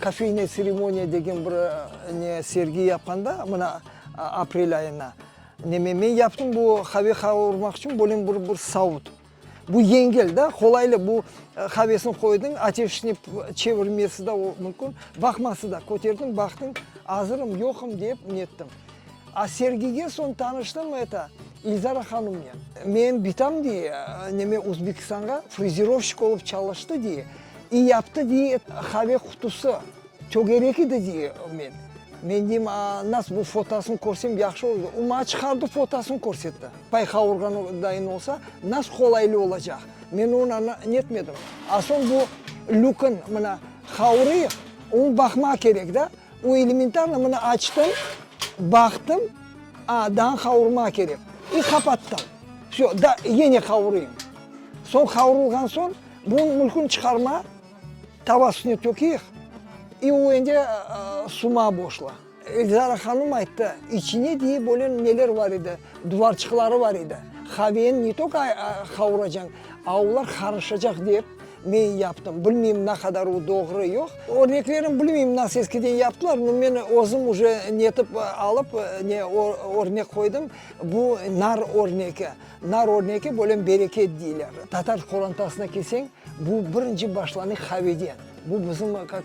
Kofeyna tseremoniya degen bir ne sergi yapqanda, mına aprel ayına, neme, men yaptım bu qave qavurmaq içün böyle bir bir savut. Bu yengil da, qolaylı, bu qavesini qoydıñ, ateşine çevirmesi da mümkün, baqması da, köterdiñ, baqtıñ, azırım, yoqım dep nettim. A sergige soñ tanıştım eto, İlzara hanımnen. Menim bitam dey, neme Uzbekistanğa frizirovşik olıp çalıştı dey, i yaptı dey qave qutusı, tögerek edi dey men. Men deyim, a nas bu fotasını körsem yahşı olur. O maña çıqardı fotasını körsetti. Pay qavurğan dayın olsa, nas qolaylı olacaq. Men onı netmedim. A soñ bu lükün mına qavurıyıq, onı baqmaq kerek da. O elementarno mına açtım, baqtım, a, daa qavurmaq kerek. İ qapattım. Vsö, da yene qavurayım. Soñ qavurılğan soñ, bunıñ mülkün çıqarma, tava üstüne tökeyik, i o endi suma boşla. Elzara hanım ayttı, içine diye böyle neler bar edi, duvarçıqları bar edi. Qaveni ne tolko qavuracañ, a olar qarışacaq dep men yaptım. Bilmeyim ne qadar o doğru, yoq. Örneklerini bilmeyim nasıl eskiden yaptılar, no men özüm uje netip alıp ne örnek qoydım. Bu nar örneki. Nar örneki böyle bereket deyler. Tatar qorantasına kelseñ, bu birinci başlanı qaveden. Bu bizim kak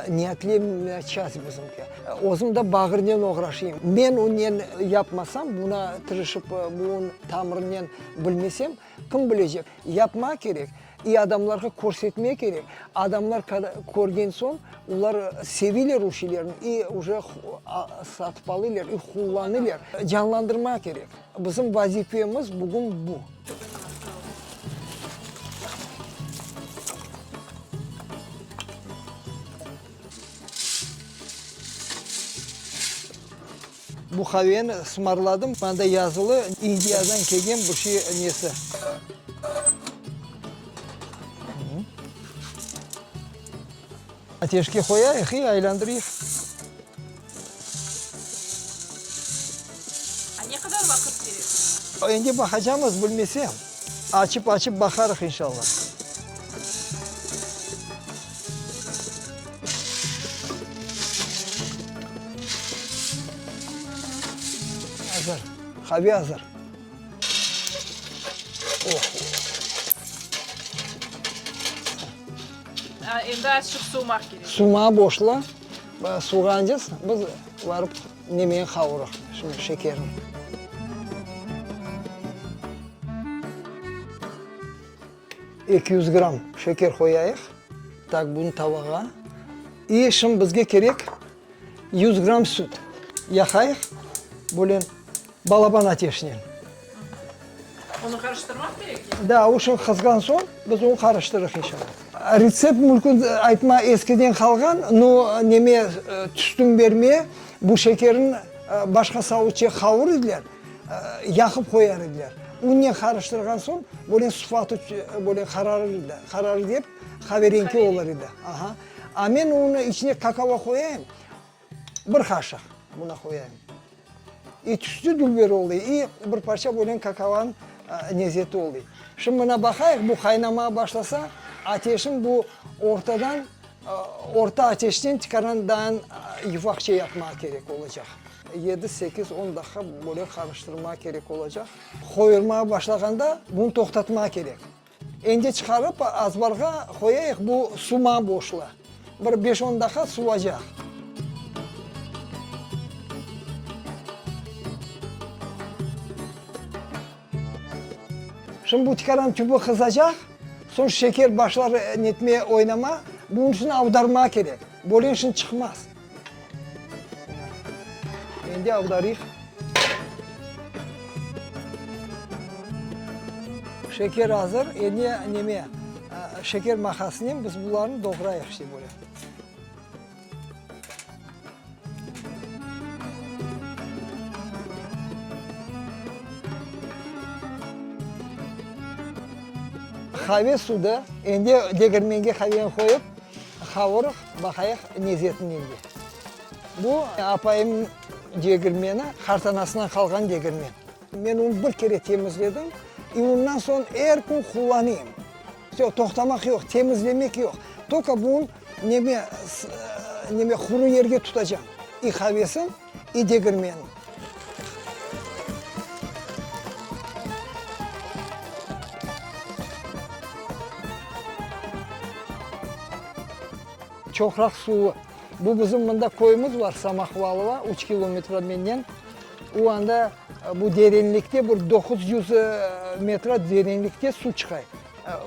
neotlemnaya çast bizimki. Özüm de bağırnen oğraşayım. Men onen yapmasam, buna tırışıp bunıñ tamırınen bilmesem, kim bilecek? Yapma kerek, i adamlarğa körsetme kerek. Adamlar körgen soñ, olar seviler o şeylerni, i uje satıp alırlar, i qullanırlar. Canlandırma kerek. Bizim vazifemiz bugün bu. Bu qaveni sımarladım, mında yazılı, İndiyadan kelgen bir şey nesi. Ateşke qoyayıq i aylandırıyıq. A ne qadar vaqıt kerek? Endi baqacamız, bilmesem. Açıp-açıp baqarıq, inşallah. Azır, qave azır. Oh! Endi azçıq suvumaq kerek. Suvumağa boşla. Suğancız, biz barıp nemeni qavurıq, şimdi şekerini. 200 gramm şeker qoyayıq. Tak, bunı tavağa. İ şimdi bizge kerek 100 gramm süt. Yaqayıq, böyle balaban ateşnen. Onı qarıştırmaq kerek ya? Da, o şimdi qızğan soñ biz onı qarıştırırıq inşallah. Retsept mümkün aytma eskiden qalğan, no neme tüstün berme, bu şekerin başqa savutça qavur ediler, yaqıp qoyar ediler. Unnen qarıştırğan soñ böyle sıfatı böyle qararır edi, qararır dep qaverenki olur edi. Aha. A men onı içine kakao qoyayım, bir qaşıq buna qoyayım. İ tüstü dülber oldı, i bir parça böyle kakaonıñ lezeti oldı. Şimdi mına baqayıq, bu qaynamağa başlasa, ateşin bu ortadan, orta ateşten tikaran daa yufaqça yapmağa kerek olacaq. Yedi, sekiz, on daqqa böyle qarıştırmağa kerek olacaq. Qoyurmağa başlağanda bunı toqtatmağa kerek. Endi çıqarıp azbarğa qoyayıq, bu suma boşla. Bir beş-on daqqa suvacaq. Şimdi bu tikaran tübü qızacaq, soñ şeker başlar netmeye, oynama, bunıñ içün avdarma kerek, böyle şimdi çıqmaz. Endi avdarıyıq. Şeker azır, endi neme, şeker maqasınen biz bularnı doğrayıq işte böyle. Qave sudı, endi degirmenge qaveni qoyıp, qavurıq, baqayıq lezetini endi. Bu apayım degirmeni, qartanasından qalğan degirmen. Men onı bir kere temizledim, i ondan soñ er kün qullanayım. Vse, toqtamaq yoq, temizlemek yoq. Tolko bunıñ. Neme, neme, quru yerge tutacam, i qavesin, i degirmenin. Çoqraq suvı. Bu bizim mında köyümiz var, Samahvalova, üç kilometre menden. O anda bu derinlikte bir 900 metre derinlikte suv çıqay.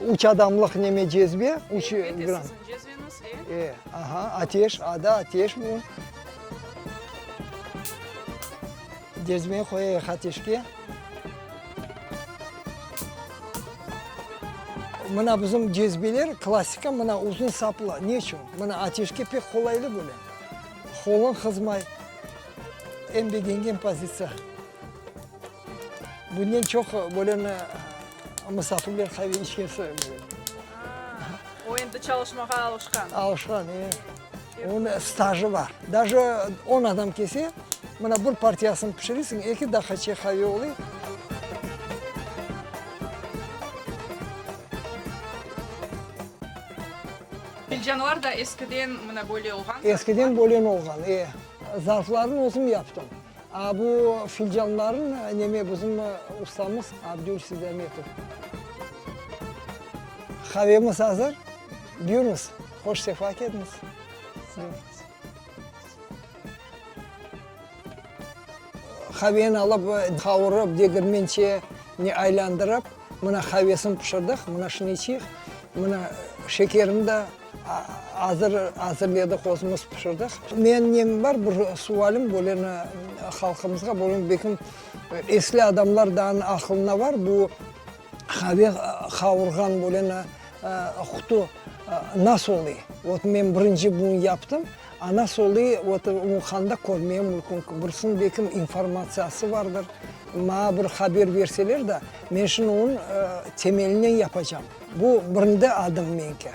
Üç adamlıq neme cezve, üç gram. Siziñ cezveñiz, e? E, aha, ateş, ada ateş bu. Cezveni qoyayıq ateşke. Mına bizim cezveler klassika, mına uzun saplı. Ne içün? Mına ateşke pek qolaylı böyle. Qoluñ qızmay. Eñ begengen pozitsiya. Bunen çoq böyle musafirler qave içkesi böyle. O endi çalışmağa alışqan. Alışqan, e. Onıñ stajı bar. Daje on adam kelse, mına bir partiyasını pişiresiñ, eki daqqaçe qave oluy. Filcanlar da eskiden mına böyle olğan. Eskiden böyle olğan, e. Zarflarnı özüm yaptım. A bu filcanların neme bizim ustamız Abdül Sidametov. Qavemiz azır. Buyurıñız, hoş sefa keldiñiz. Qaveni alıp, qavurıp, degirmençe ne aylandırıp, mına qavesini pişirdik, mına şunı içeyik. Mına şekerini de Azır azırledik, özümiz pişirdik. Menim nem bar, bir sualim böyle halqımızğa, böyle belkim esli adamlar daa aqlına bar, bu qave qavurğan böyle qutu nasıl oluy? Vot men birinci bunı yaptım, a nasıl oluy, vot onı qanda körmege mümkün? Birisiniñ belkim informatsiyası bardır, maña bir haber berseler de, men şimdi onıñ temelinen yapacam. Bu birinde adım menki.